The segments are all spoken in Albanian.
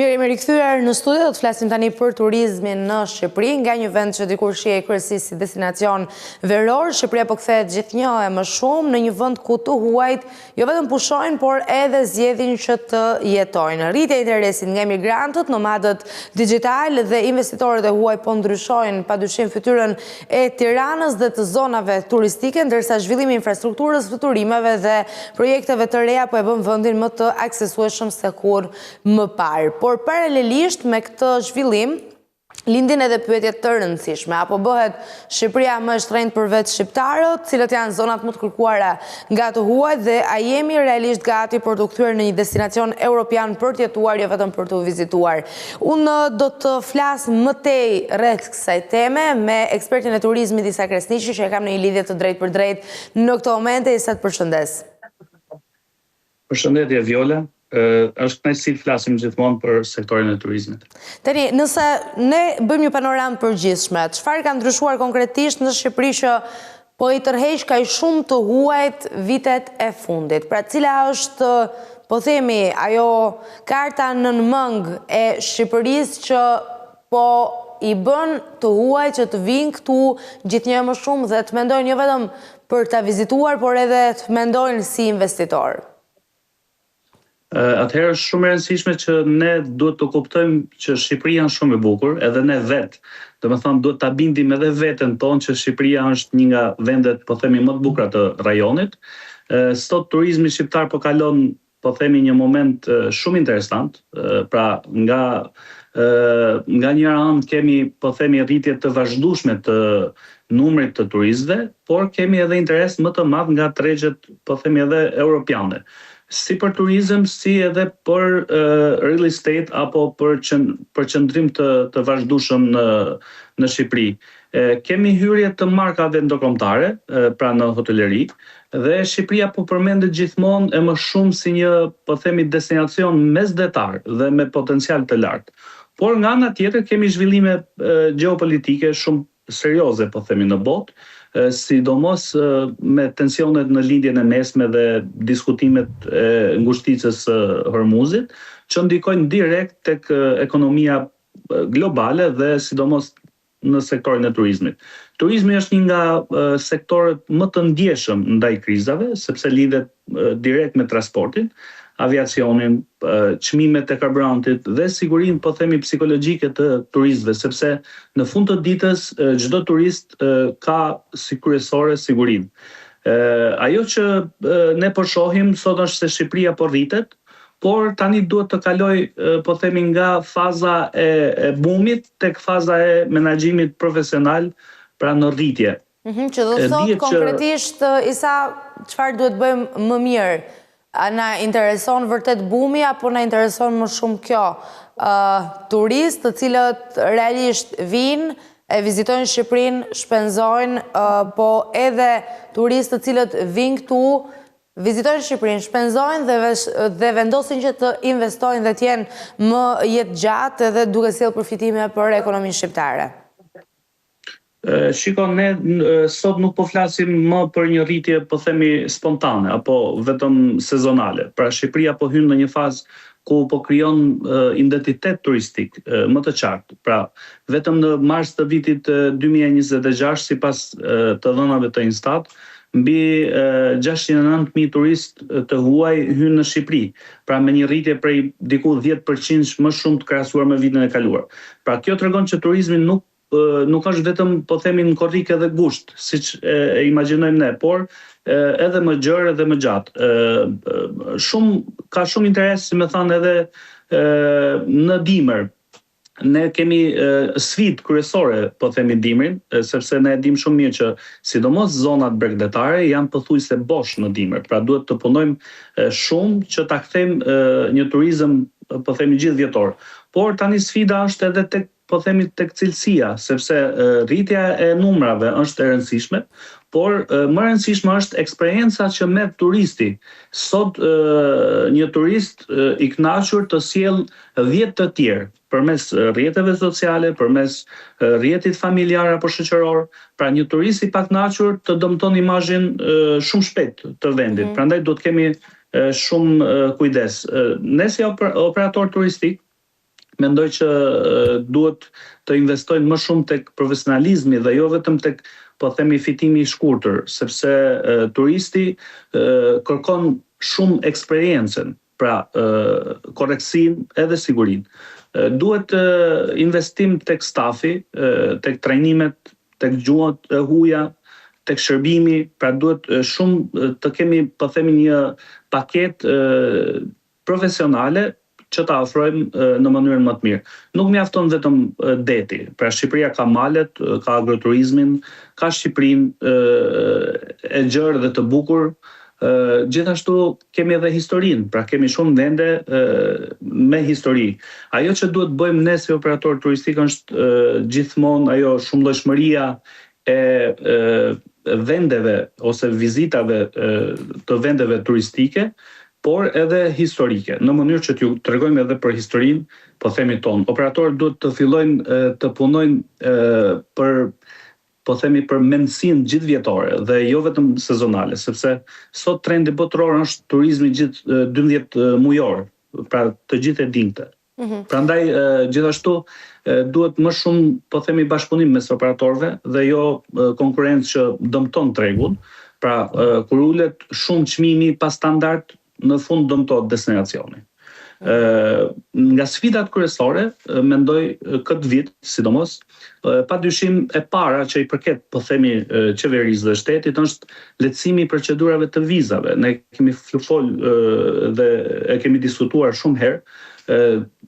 Mirë, jemi rikthyer në studio, do të flasim tani për turizmin në Shqipëri, nga një vend që dikur shihej kryesisht si destinacion veror, Shqipëria po kthehet gjithnjë e më shumë në një vend ku të huajt jo vetëm pushojnë, por edhe zgjedhin që të jetojnë. Rritja e interesit nga emigrantët, nomadët dixhitalë dhe investitorët e huaj po ndryshojnë padyshim fytyrën e Tiranës dhe të zonave turistike, ndërsa zhvillimi i infrastrukturës, fluturimeve dhe projekteve të reja po e bën vendin më të aksesueshëm se kurrë më parë. Por paralelisht me këtë zhvillim, lindin edhe pyetje të rëndësishme. A po bëhet Shqipëria më e shtrenjtë për vetë shqiptarët, cilat janë zonat më të kërkuara nga të huajt dhe a jemi realisht gati për t'u kthyer në një destinacion europian për të jetuar, jo vetëm për t'u vizituar. Unë do të flas më tej rreth kësaj teme me ekspertin e turizmit Isa Krasniqi që e kam në një lidhje të drejtpërdrejtë në këto momente. Isa, të përshëndes. Përshëndetje Viola, është kënaqësi të flasim gjithmonë për sektorin e turizmit. Tani, nëse ne bëjmë një panoramë të përgjithshme, çfarë ka ndryshuar konkretisht në Shqipëri që po i tërheq kaq shumë të huajt vitet e fundit? Pra, cila është, po themi, ajo karta nën mëngë e Shqipërisë që po i bën të huajt që të vijnë këtu gjithnjë e më shumë dhe të mendojnë jo vetëm për ta vizituar, por edhe të mendojnë si investitorë. Atëherë është shumë e rëndësishme që ne duhet të kuptojmë që Shqipëria është shumë e bukur, edhe ne vetë. Domethënë duhet ta bindim edhe veten tonë që Shqipëria është një nga vendet, po themi, më të bukura të rajonit. Sot turizmi shqiptar po kalon po themi një moment shumë interesant, pra nga nga njëra anë kemi po themi rritje të vazhdueshme të numrit të turistëve, por kemi edhe interes më të madh nga tregjet po themi edhe europiane, si për turizëm si edhe për real estate apo për për qëndrim të të vazhdueshëm në në Shqipëri. Kemi hyrje të markave ndërkombëtare, pra në hoteleri, dhe Shqipëria po përmendet gjithmonë e më shumë si një, po themi, destinacion mesdhetar dhe me potencial të lartë. Por nga ana tjetër kemi zhvillime gjeopolitike shumë serioze, po themi, në botë, sidomos me tensionet në Lindjen e Mesme dhe diskutimet e ngushticës së Hormuzit, që ndikojnë direkt tek ekonomia globale dhe sidomos në sektorin e turizmit. Turizmi është një nga sektorët më të ndjeshëm ndaj krizave, sepse lidhet direkt me transportin, aviacionin, çmimet e karburantit dhe sigurinë, po themi, psikologjike të turistëve, sepse në fund të ditës çdo turist ka si kryesore sigurinë. Ajo që ne po shohim sot është se Shqipëria po rritet, Por tani duhet të kalojë, po themi nga faza e e bumit tek faza e menaxhimit profesional, pra në rritje. Mhm, që do të thotë konkretisht Isa, çfarë duhet të bëjmë më mirë? A na intereson vërtet bumi apo na intereson më shumë kjo? Ë turistë të cilët realisht vijnë, e vizitojnë Shqipërinë, shpenzojnë, po edhe turistë të cilët vijnë këtu, Vizitojnë Shqipërinë, shpenzojnë dhe dhe vendosin që të investojnë dhe të jenë më jetëgjatë edhe duke sjellë përfitime për ekonominë shqiptare. Shiko, ne sot nuk po flasim më për një rritje, po themi, spontane apo vetëm sezonale. Pra Shqipëria po hyn në një fazë ku po krijon identitet turistik më të qartë. Pra, vetëm në mars të vitit 2026, sipas të dhënave të Instat, Mbi 609.000 turistë të huaj hynë në Shqipëri, pra me një rritje prej diku 10 përqindsh më shumë të krahasuar me vitin e kaluar. Pra kjo tregon që turizmi nuk nuk është vetëm po themi në korrik edhe gusht, siç e imagjinojmë ne, por edhe më gjerë edhe më gjatë. Shumë ka shumë interes, si me thënë, edhe në dimër. Ne kemi sfidë kryesore, po themi dimrin, sepse ne e dimë shumë mirë që sidomos zonat bregdetare janë pothuajse bosh në dimër. Pra duhet të punojmë shumë që ta kthejmë një turizëm, po themi gjithëvjetor. Por tani sfida është edhe tek po themi tek cilësia, sepse rritja e numrave është e rëndësishme, por më e rëndësishme është eksperienca që merr turisti. Sot një turist i kënaqur të sjell 10 të tjerë përmes rrjeteve sociale, përmes rrjetit familjar apo shoqëror. Pra një turist i pakënaqur të dëmton imazhin shumë shpejt të vendit. Mm -hmm. Prandaj duhet të kemi shumë kujdes. Ne si operator turistik. Mendoj që duhet të investojnë më shumë tek profesionalizmi dhe jo vetëm tek po themi fitimi i shkurtër, sepse turisti kërkon shumë eksperiencën, pra korrektësinë edhe sigurinë. Duhet investim tek stafi, tek trajnimet, tek gjuhët e huaja, tek shërbimi, pra duhet shumë të kemi, po themi një paketë profesionale që ta ofrojmë në mënyrën më të mirë. Nuk mjafton vetëm deti, pra Shqipëria ka malet, ka agroturizmin, ka Shqipërinë e gjerë dhe të bukur, gjithashtu kemi edhe historinë, pra kemi shumë vende me histori. Ajo që duhet bëjmë ne si operator turistik është gjithmonë ajo shumëllojshmëria e vendeve ose vizitave të vendeve turistike, por edhe historike, në mënyrë që t'ju tregojmë edhe për historinë, po themi tonë. Operatorët duhet të fillojnë të punojnë për po themi për mendësinë gjithëvjetore dhe jo vetëm sezonale, sepse sot trendi botëror është turizmi gjithë 12 mujor, pra të gjithë e dinë këtë. Mm -hmm. Prandaj gjithashtu duhet më shumë, po themi bashkëpunim mes operatorëve dhe jo konkurrencë që dëmton tregun. Pra kur ulet shumë çmimi pa standard, në fund dëmtohet destinacioni. Ë nga sfidat kryesore, mendoj këtë vit, sidomos, pa dyshim e para që i përket, po themi, qeverisë dhe shtetit është lehtësimi i procedurave të vizave. Ne kemi fol dhe e kemi diskutuar shumë herë,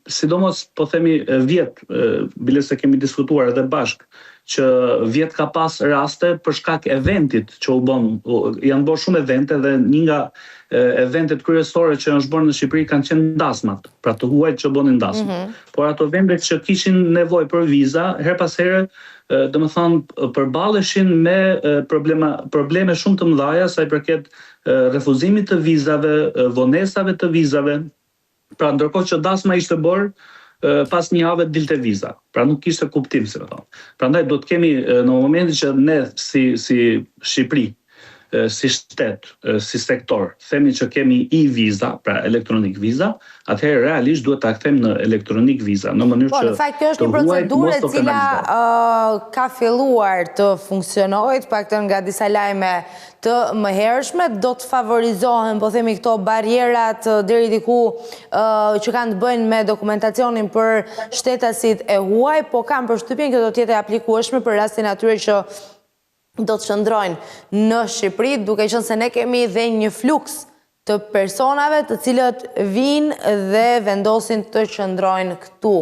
sidomos po themi vjet, bile se kemi diskutuar edhe bashkë, që vjet ka pas raste për shkak eventit që u bën, janë bërë shumë evente dhe një nga eventet kryesore që është bërë në Shqipëri kanë qenë dasmat, pra të huajt që bënin dasmat. Mm -hmm. Por ato vende që kishin nevojë për viza, her pas here, domethënë përballeshin me problema probleme shumë të mëdha sa i përket refuzimit të vizave, vonesave të vizave. Pra ndërkohë që dasma ishte bërë, pas një jave dilte viza. Pra nuk kishte kuptim, si me thonë. Prandaj duhet kemi në momentin që ne si si Shqipëri, si shtet, si sektor, themi që kemi e-viza, pra elektronik viza, atëherë realisht duhet ta kthejmë në elektronik viza, në mënyrë po, që në fakt kjo është një procedurë e cila uh, ka filluar të funksionojë, të paktën nga disa lajme të mëhershme, do të favorizohen, po themi këto barrierat deri diku që kanë të bëjnë me dokumentacionin për shtetasit e huaj, po kam përshtypjen kjo do të jetë e aplikueshme për rastin e atyre që do të qëndrojnë në Shqipëri, duke qenë se ne kemi dhe një fluks të personave të cilët vijnë dhe vendosin të qëndrojnë këtu.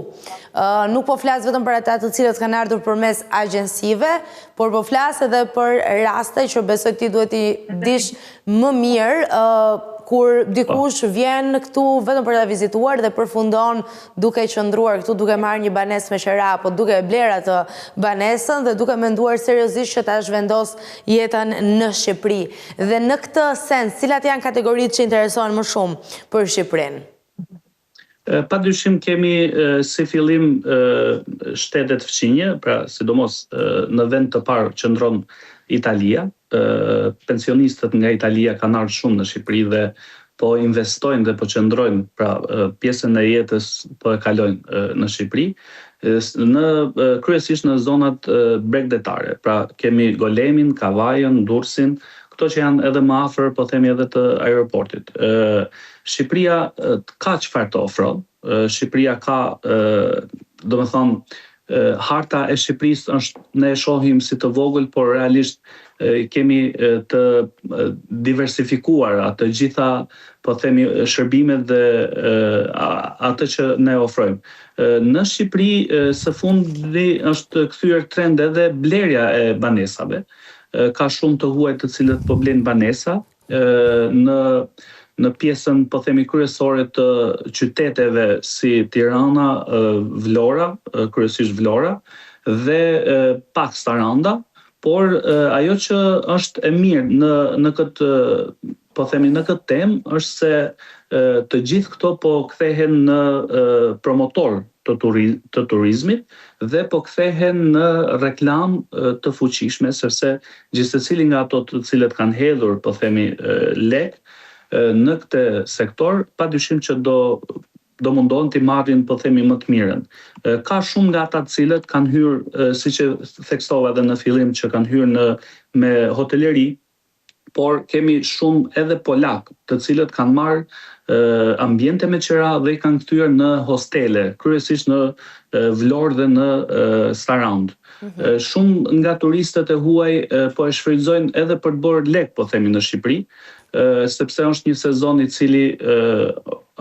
Nuk po flas vetëm për ata të cilët kanë ardhur përmes agjencive, por po flas edhe për raste që besoj ti duhet t'i dish më mirë, kur dikush vjen këtu vetëm për ta vizituar dhe përfundon duke qëndruar këtu, duke marrë një banesë me qera apo duke e blerë atë banesën dhe duke menduar seriozisht që ta zhvendosë jetën në Shqipëri. Dhe në këtë sens, cilat janë kategoritë që interesohen më shumë për Shqipërinë? Pa dyshim kemi si fillim shtetet fqinje, pra sidomos në vend të parë qëndron Italia, pensionistët nga Italia kanë ardhur shumë në Shqipëri dhe po investojnë dhe po qëndrojnë, pra pjesën e jetës po e kalojnë në Shqipëri, në kryesisht në zonat bregdetare. Pra kemi Golemin, Kavajën, Durrësin, këto që janë edhe më afër, po themi edhe të aeroportit. Shqipëria ka çfarë të ofron. Shqipëria ka, domethënë, harta e Shqipërisë është ne e shohim si të vogël, por realisht kemi të diversifikuara të gjitha, po themi, shërbimet dhe atë që ne ofrojmë. Në Shqipëri së fundi është kthyer trend edhe blerja e banesave. Ka shumë të huaj të cilët po blejnë banesa në në pjesën, po themi, kryesore të qyteteve si Tirana, Vlora, kryesisht Vlora dhe pak Saranda, por ajo që është e mirë në në këtë po themi në këtë temë është se të gjithë këto po kthehen në promotor të turi, të turizmit dhe po kthehen në reklamë të fuqishme sepse gjithsecili nga ato të cilët kanë hedhur, po themi, lek në këtë sektor, padyshim që do do mundohen t'i marrin, po themi, më të mirën. Ka shumë nga ata të cilët kanë hyrë, siç e theksova edhe në fillim, që kanë hyrë në me hoteleri, por kemi shumë edhe polakë, të cilët kanë marrë ambiente me qera dhe i kanë kthyer në hostele, kryesisht në Vlorë dhe në Sarandë. Mhm. Shumë nga turistët e huaj po e shfrytëzojnë edhe për të bërë lek, po themi në Shqipëri, sepse është një sezon i cili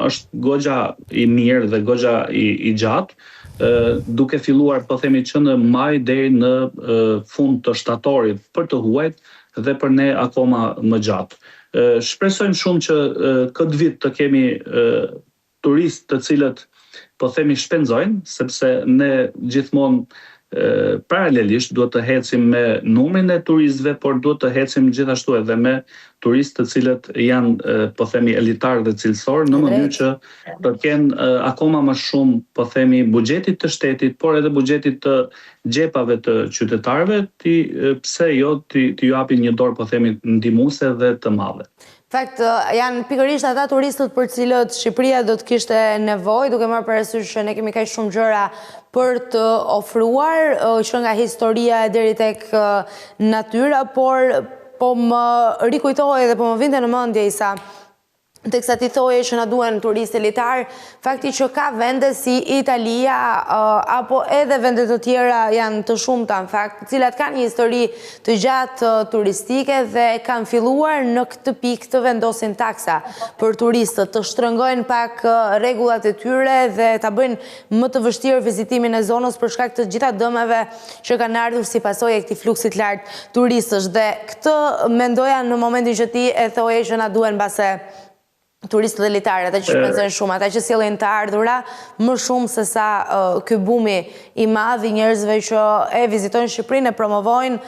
është goxha i mirë dhe goxha i, i gjatë, duke filluar po themi që në maj deri në fund të shtatorit për të huajt dhe për ne akoma më gjatë. Shpresojmë shumë që këtë vit të kemi turistë të cilët po themi shpenzojnë, sepse ne gjithmonë paralelisht duhet të ecim me numrin e turistëve, por duhet të ecim gjithashtu edhe me turistë të cilët janë po themi elitarë dhe cilësorë në mënyrë që të kenë akoma më shumë po themi buxhetit të shtetit, por edhe buxhetit të xhepave të qytetarëve, ti pse jo t'i t'i japin një dorë po themi ndihmuese dhe të madhe. Në fakt, janë pikërisht ata turistët për cilët Shqipëria do të kishte nevojë, duke marrë parasysh që ne kemi kaq shumë gjëra për të ofruar, që nga historia e deri tek natyra, por po më rikujtohej dhe po më vinte në mendje Isa, teksa ti thoje që na duhen turistë elitarë, fakti që ka vende si Italia apo edhe vende të tjera janë të shumta në fakt, të cilat kanë një histori të gjatë turistike dhe kanë filluar në këtë pikë të vendosin taksa për turistët, të shtrëngojnë pak rregullat e tyre dhe ta bëjnë më të vështirë vizitimin e zonës për shkak të gjitha dëmeve që kanë ardhur si pasojë e këtij fluksi të lartë turistësh. Dhe këtë mendoja në momentin që ti e thoje që na duhen mbase turistët elitarë, ata që shpenzojnë shumë, ata që sjellin të ardhura më shumë se sa ky bumi i madh i njerëzve që e vizitojnë Shqipërinë, e promovojnë,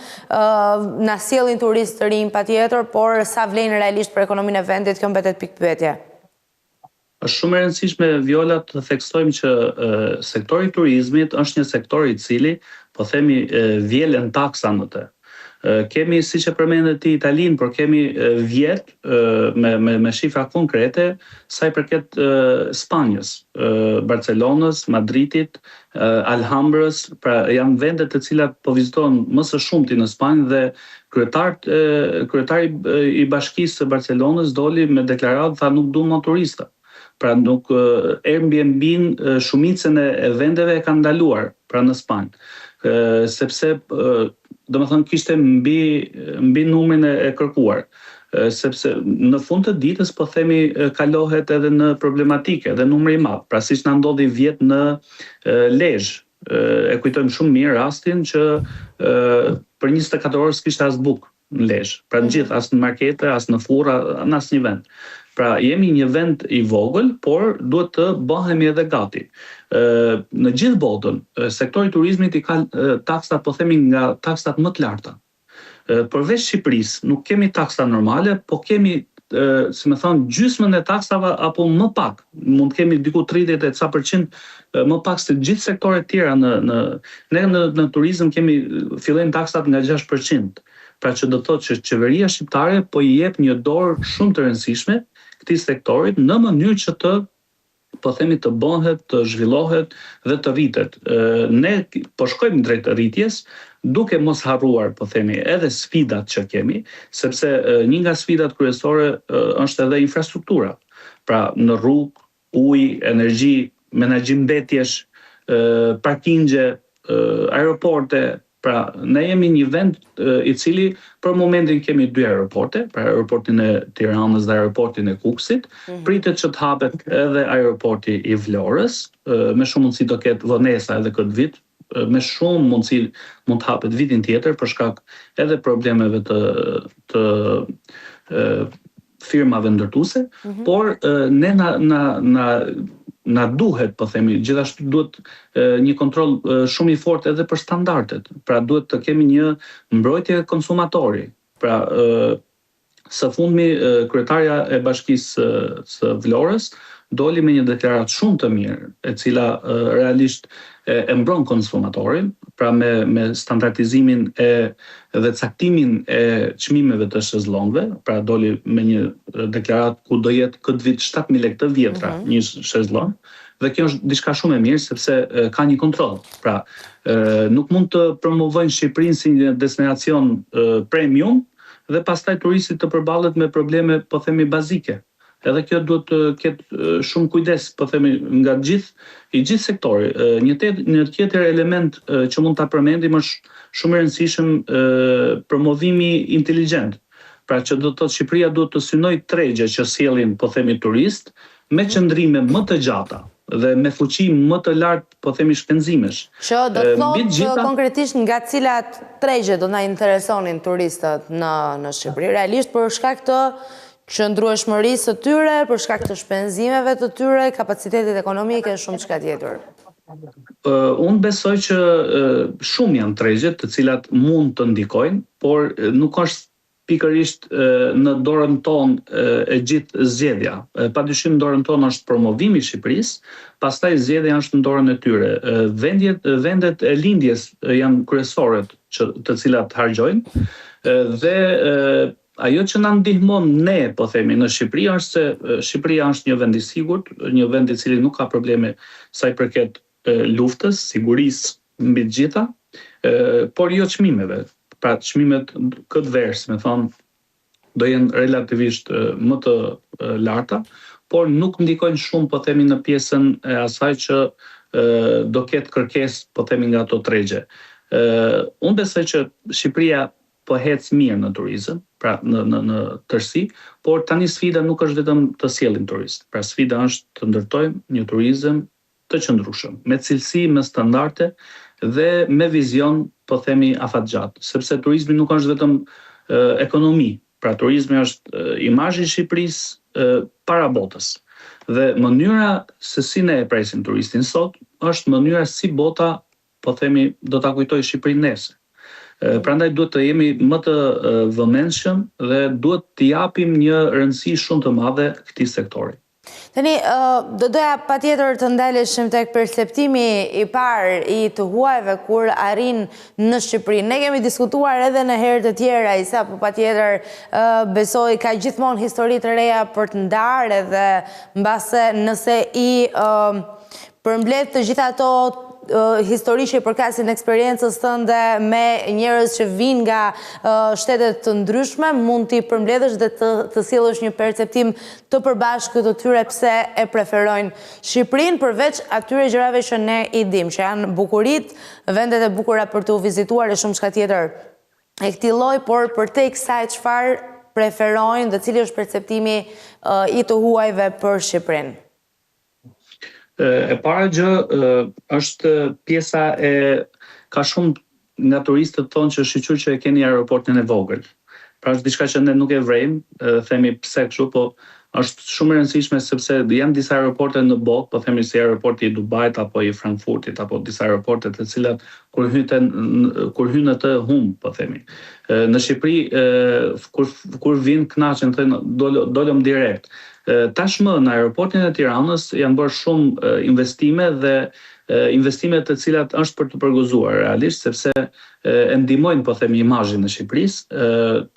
na sjellin turistë të rinj patjetër, por sa vlejnë realisht për ekonominë e vendit, kjo mbetet pikëpyetje. Është shumë e rëndësishme Viola të theksojmë që sektori i turizmit është një sektor i cili, po themi, vjelen taksa në të. Kemi, siç e përmende ti Italinë, por kemi vjet me me me shifra konkrete sa i përket Spanjës, Barcelonës, Madridit, Alhambrës, pra janë vende të cilat po vizitohen më së shumti në Spanjë dhe kryetarët kryetari i bashkisë së Barcelonës doli me deklaratë tha nuk duam më turista. Pra nuk Airbnb-n shumicën e vendeve e kanë ndaluar, pra në Spanjë. Sepse domethënë kishte mbi mbi numrin e, e kërkuar sepse në fund të ditës po themi kalohet edhe në problematike dhe numri i madh. Pra siç na ndodhi vjet në Lezhë, e kujtojmë shumë mirë rastin që për 24 orë s'kishte as bukë në Lezhë. Pra në mhm. gjithë, as në markete, as në furra, në asnjë vend. Pra jemi një vend i vogël, por duhet të bëhemi edhe gati. Ë në gjithë botën, sektori i turizmit i ka taksat, po themi nga taksat më të larta. Përveç Shqipërisë, nuk kemi taksa normale, po kemi si me thënë, gjysmën e taksave apo më pak, mund të kemi diku 30 e ca përqind më pak se gjithë sektoret tjera në në ne në në turizëm kemi fillojnë taksat nga 6%. Pra që do të thotë që qeveria shqiptare po i jep një dorë shumë të rëndësishme këtij sektorit në mënyrë që të po themi të bëhet, të zhvillohet dhe të rritet. Ne po shkojmë drejt rritjes, duke mos harruar, po themi, edhe sfidat që kemi, sepse një nga sfidat kryesore është edhe infrastruktura. Pra në rrugë, ujë, energji, menaxhim mbetjesh, parkingje, aeroporte, pra ne jemi një vend i cili për momentin kemi dy aeroporte, pra aeroportin e Tiranës dhe aeroportin e Kukësit. Mm -hmm. Pritet që të hapet edhe aeroporti i Vlorës, me shumë mundësi do ketë vonesa edhe këtë vit, me shumë mundësi mund të hapet vitin tjetër për shkak edhe problemeve të të firmave ndërtuese, mm -hmm. por ne na na na na duhet, po themi, gjithashtu duhet një kontroll shumë i fortë edhe për standardet. Pra duhet të kemi një mbrojtje konsumatori. Pra. Së fundmi, kryetarja e bashkisë së Vlorës doli me një deklaratë shumë të mirë, e cila realisht e mbron konsumatorin, pra me me standardizimin e dhe caktimin e çmimeve të shezlongëve, pra doli me një deklaratë ku do jetë këtë vit 7000 lekë të vjetra mm -hmm. një shezlong dhe kjo është diçka shumë e mirë sepse ka një kontroll. Pra, nuk mund të promovojnë Shqipërinë si një destinacion premium dhe pastaj turisti të përballet me probleme, po themi, bazike. Edhe kjo duhet të ketë shumë kujdes, po themi, nga gjithë i gjithë sektori. Një te, një tjetër element që mund ta përmendim është shumë i rëndësishëm promovimi inteligjent. Pra që do të thotë Shqipëria duhet të synojë tregje që sjellin, po themi, turistë me qëndrime më të gjata dhe me fuqi më të lartë, po themi, shpenzimesh. Që do të thotë gjitha... konkretisht nga cilat tregje do na interesonin turistët në në Shqipëri, realisht për shkak të qëndrueshmërisë së tyre, për shkak të shpenzimeve të tyre, kapacitetit ekonomik e shumëçka tjetër. Unë besoj që shumë janë tregjet të cilat mund të ndikojnë, por nuk është pikërisht në dorën tonë e gjithë zgjedhja. Padyshim në dorën tonë është promovimi i Shqipërisë, pastaj zgjedhja është në dorën e tyre. Vendjet, vendet e lindjes janë kryesoret që të cilat harxhojnë dhe ajo që na ndihmon ne, po themi, në Shqipëri është se Shqipëria është një vend i sigurt, një vend i cili nuk ka probleme sa i përket luftës, sigurisë mbi të gjitha, por jo çmimeve. Pra çmimet këtë verë, si me thonë, do jenë relativisht më të larta, por nuk ndikojnë shumë, po themi, në pjesën e asaj që do ketë kërkesë, po themi, nga ato tregje. Unë besoj që Shqipëria po ec mirë në turizëm, pra në në në tërësi, por tani sfida nuk është vetëm të sjellim turistë. Pra sfida është të ndërtojmë një turizëm të qëndrueshëm, me cilësi, me standarde dhe me vizion, po themi, afatgjatë, sepse turizmi nuk është vetëm ekonomi, pra turizmi është imazhi i Shqipërisë para botës. Dhe mënyra se si ne e presim turistin sot është mënyra si bota, po themi, do ta kujtojë Shqipërinë nesër. Prandaj duhet të jemi më të vëmendshëm dhe duhet t'i japim një rëndësi shumë të madhe këtij sektori. Tani, do doja patjetër të ndaleshim tek perceptimi i parë i të huajve kur arrijnë në Shqipëri. Ne kemi diskutuar edhe në herë të tjera, Isa, po patjetër besoj ka gjithmonë histori të reja për të ndarë edhe mbase nëse i përmbledh të gjitha ato histori që i përkasin eksperiencës tënde me njerëz që vijnë nga shtete të ndryshme, mund t'i përmbledhësh dhe të, të sjellësh një perceptim të përbashkët të tyre pse e preferojnë Shqipërinë përveç atyre gjërave që ne i dimë, që janë bukuritë, vendet e bukura për t'u vizituar e shumëçka tjetër e këtij lloji, por përtej kësaj çfarë preferojnë dhe cili është perceptimi i të huajve për Shqipërinë? E para gjë është pjesa e ka shumë nga turistët thonë që shyqyr që e keni aeroportin e vogël. Pra është diçka që ne nuk e vrejmë, themi pse kështu, po është shumë e rëndësishme sepse janë disa aeroporte në botë, po themi si aeroporti i Dubait apo i Frankfurtit apo disa aeroporte të cilat kur hyn të kur hyn në të humb, po themi. Në Shqipëri kur kur vin kënaqen thonë dolëm direkt. Tashmë në aeroportin e Tiranës janë bërë shumë investime dhe investime të cilat është për të përgëzuar realisht sepse e ndihmojnë po themi imazhin e Shqipërisë.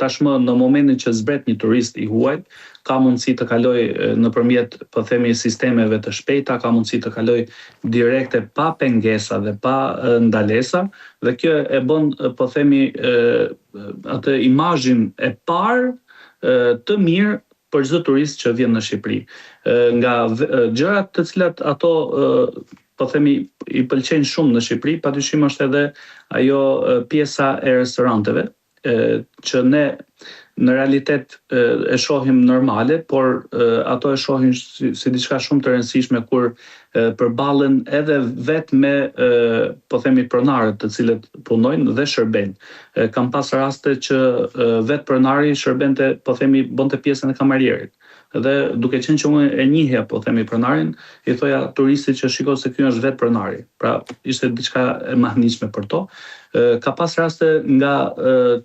Tashmë në momentin që zbret një turist i huaj, ka mundësi të kalojë nëpërmjet po themi sistemeve të shpejta, ka mundësi të kalojë direkte pa pengesa dhe pa ndalesa dhe kjo e bën po themi atë imazhin e parë të mirë për çdo turist që vjen në Shqipëri. Nga gjërat të cilat ato po themi i pëlqejnë shumë në Shqipëri, padyshim është edhe ajo pjesa e restoranteve, që ne në realitet e shohim normale, por ato e shohin si, si diçka shumë të rëndësishme kur përballen edhe vetë me po themi pronarët të cilët punojnë dhe shërbejnë. Kam pas raste që vetë pronari shërbente, po themi, bënte pjesën e kamarierit. Dhe duke qenë që unë e njihja, po themi, pronarin, i thoja turistit që shiko se ky është vetë pronari. Pra, ishte diçka e mahnitshme për to. Ka pas raste nga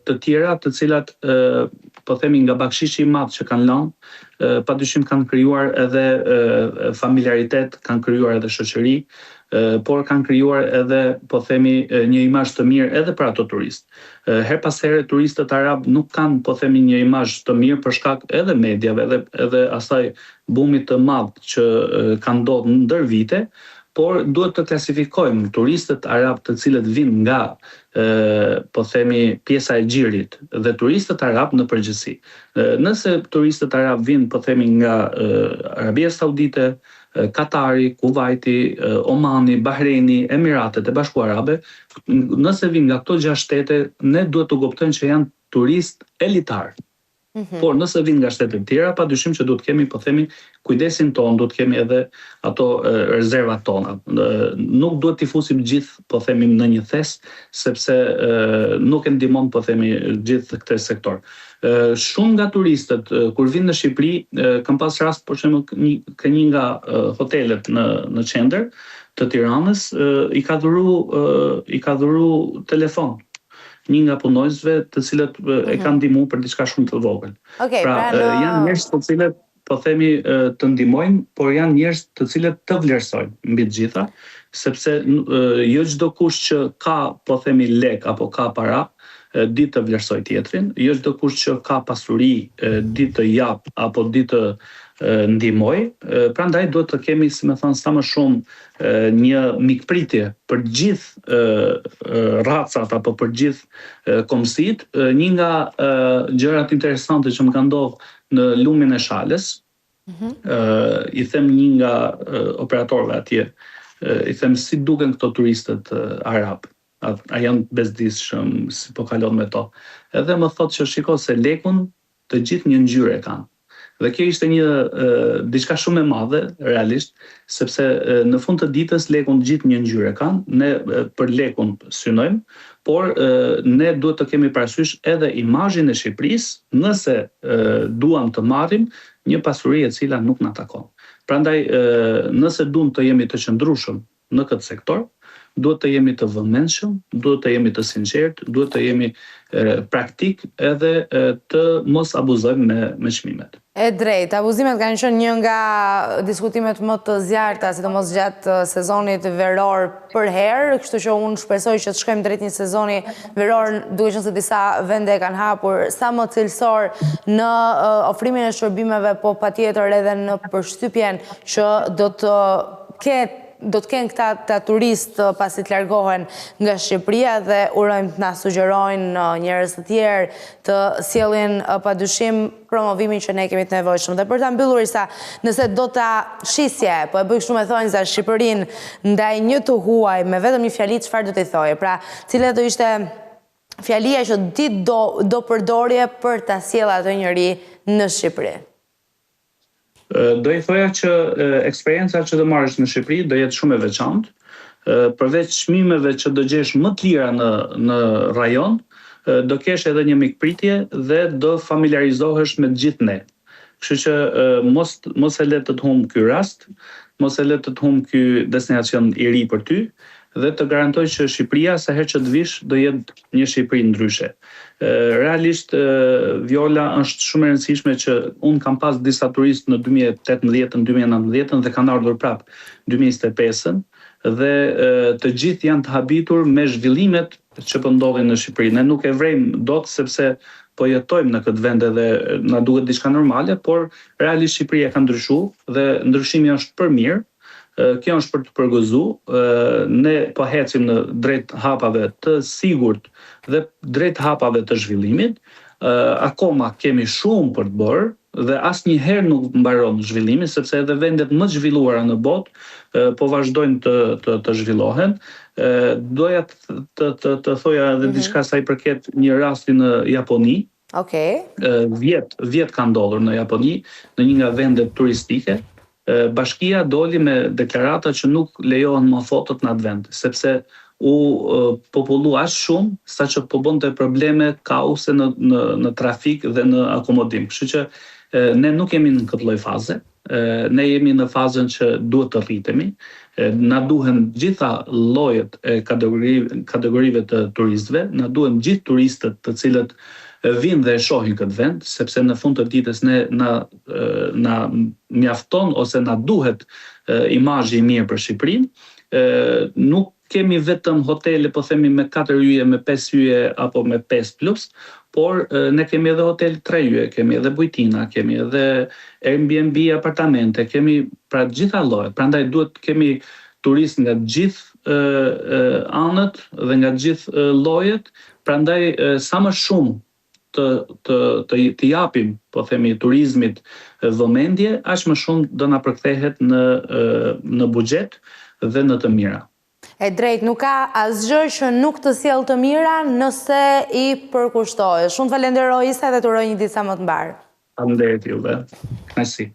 të tjera të cilat po themi nga bakshishi i madh që kanë lënë, padyshim kanë krijuar edhe familiaritet, kanë krijuar edhe shoqëri, por kanë krijuar edhe po themi një imazh të mirë edhe për ato turistë. Herë pas here turistët arabë nuk kanë po themi një imazh të mirë për shkak edhe mediave edhe edhe asaj bumit të madh që ka ndodhur ndër vite, por duhet të klasifikojmë turistët arabë të cilët vijnë nga po themi pjesa e Gjirit dhe turistët arabë në përgjithësi. Nëse turistët arabë vijnë po themi nga Arabia Saudite, Katari, Kuvajti, Omani, Bahreini, Emiratet e Bashkuara Arabe, nëse vijnë nga këto gjashtë shtete, ne duhet të kuptojmë që janë turistë elitarë. Mm -hmm. Por nëse vijnë nga shtete të tjera, padyshim që duhet të kemi, po themi, kujdesin tonë, duhet të kemi edhe ato rezervat tona. Nuk duhet t'i fusim gjithë, po themi, në një thes, sepse nuk e ndihmon, po themi, gjithë këtë sektor. Shumë nga turistët kur vijnë në Shqipëri, kam pas rast për shembull një ke një nga hotelet në në qendër të Tiranës, i ka dhuru i ka dhuru telefon një nga punonjësve të cilët e mhm. kanë ndihmuar për diçka shumë të vogël. Okay, pra, pra në... janë njerëz të cilët po themi të ndihmojnë, por janë njerëz të cilët të vlerësojnë mbi të gjitha, sepse jo çdo kush që ka, po themi lek apo ka para, di të vlerësojë tjetrin, jo çdo kush që ka pasuri di të jap apo di të ndihmojë, prandaj duhet të kemi, si me thënë, sa më shumë një mikpritje për gjithë racat apo për gjithë kombësitë. Një nga gjërat interesante që më ka ndodhur në lumin e Shalës, mm -hmm. i them një nga operatorëve atje, i them si duken këto turistët arabë. A, a janë të bezdisshëm, si po kalon me to. Edhe më thotë që shiko se lekun të gjithë një ngjyrë e kanë. Dhe kjo ishte një e, diçka shumë e madhe realisht, sepse e, në fund të ditës lekun të gjithë një ngjyrë e kanë, ne e, për lekun synojmë, por e, ne duhet të kemi parasysh edhe imazhin e Shqipërisë, nëse e, duam të marrim një pasuri e cila nuk na takon. Prandaj e, nëse duam të jemi të qëndrueshëm në këtë sektor, duhet të jemi të vëmendshëm, duhet të jemi të sinqertë, duhet të jemi praktik edhe të mos abuzojmë me me çmimet. E drejtë, abuzimet kanë qenë një nga diskutimet më të zjarrta, sidomos gjatë sezonit veror përherë, kështu që unë shpresoj që të shkojmë drejt një sezoni veror, duke qenë se disa vende e kanë hapur sa më cilësor në ofrimin e shërbimeve, po patjetër edhe në përshtypjen që do të ketë do të kenë këta këta turistë pasi të largohen nga Shqipëria dhe urojmë të na sugjerojnë njerëz të tjerë të sjellin padyshim promovimin që ne kemi të nevojshëm. Dhe për ta mbyllur Isa, nëse do ta shisje, po e bëj kështu me thonjza Shqipërinë ndaj një të huaj me vetëm një fjali çfarë do t'i thoje? Pra, cila do ishte fjalia që ti do do përdorje për ta sjellë atë njeri në Shqipëri? Do i thoja që eksperienca që do marrësh në Shqipëri do jetë shumë e veçantë. Përveç çmimeve që do gjesh më të lira në në rajon, do kesh edhe një mikpritje dhe do familiarizohesh me të gjithë ne. Kështu që mos mos e le të të humb ky rast, mos e le të të humb ky destinacion i ri për ty dhe të garantoj që Shqipëria sa herë që të vish do jetë një Shqipëri ndryshe. Realisht Viola është shumë e rëndësishme që unë kam pas disa turistë në 2018-ën, 2019-ën dhe kanë ardhur prapë 2025-ën dhe të gjithë janë të habitur me zhvillimet që po ndodhin në Shqipëri. Ne nuk e vrejmë dot sepse po jetojmë në këtë vend edhe na duket diçka normale, por realisht Shqipëria ka ndryshu dhe ndryshimi është për mirë. Kjo është për të përgëzu, ne po ecim në drejt hapave të sigurt dhe drejt hapave të zhvillimit. Akoma kemi shumë për të bërë dhe asnjëherë nuk mbaron zhvillimi sepse edhe vendet më të zhvilluara në botë po vazhdojnë të të, të zhvillohen. Doja të të të, të thoja edhe mm -hmm. diçka sa i përket një rasti në Japoni. Okej. Vjet, vjet ka ndodhur në Japoni, në një nga vendet turistike, bashkia doli me deklarata që nuk lejohen më fotot në atë vend, sepse u popullu aq shumë saqë po bënte probleme kaose në në në trafik dhe në akomodim. Kështu që ne nuk jemi në këtë lloj faze. Ne jemi në fazën që duhet të rritemi. Na duhen gjitha llojet e kategorive, kategorive të turistëve, na duhen gjithë turistët të cilët vijnë dhe e shohin këtë vend, sepse në fund të ditës ne na na mjafton ose na duhet imazhi i mirë për Shqipërinë. Nuk kemi vetëm hotele, po themi me 4 yje, me 5 yje apo me 5 plus, por ne kemi edhe hotel 3 yje, kemi edhe bujtina, kemi edhe Airbnb apartamente, kemi pra të gjitha llojet. Prandaj duhet të kemi turistë nga të gjithë anët dhe nga të gjithë llojet, prandaj sa më shumë të të të të japim, po themi turizmit vëmendje, aq më shumë do na përkthehet në në buxhet dhe në të mira. E drejtë, nuk ka asgjë që nuk të sjell të mira nëse i përkushtohesh. Shumë të falenderoj Isa dhe të uroj një ditë sa më të mbarë. Faleminderit juve. Kënaqësi.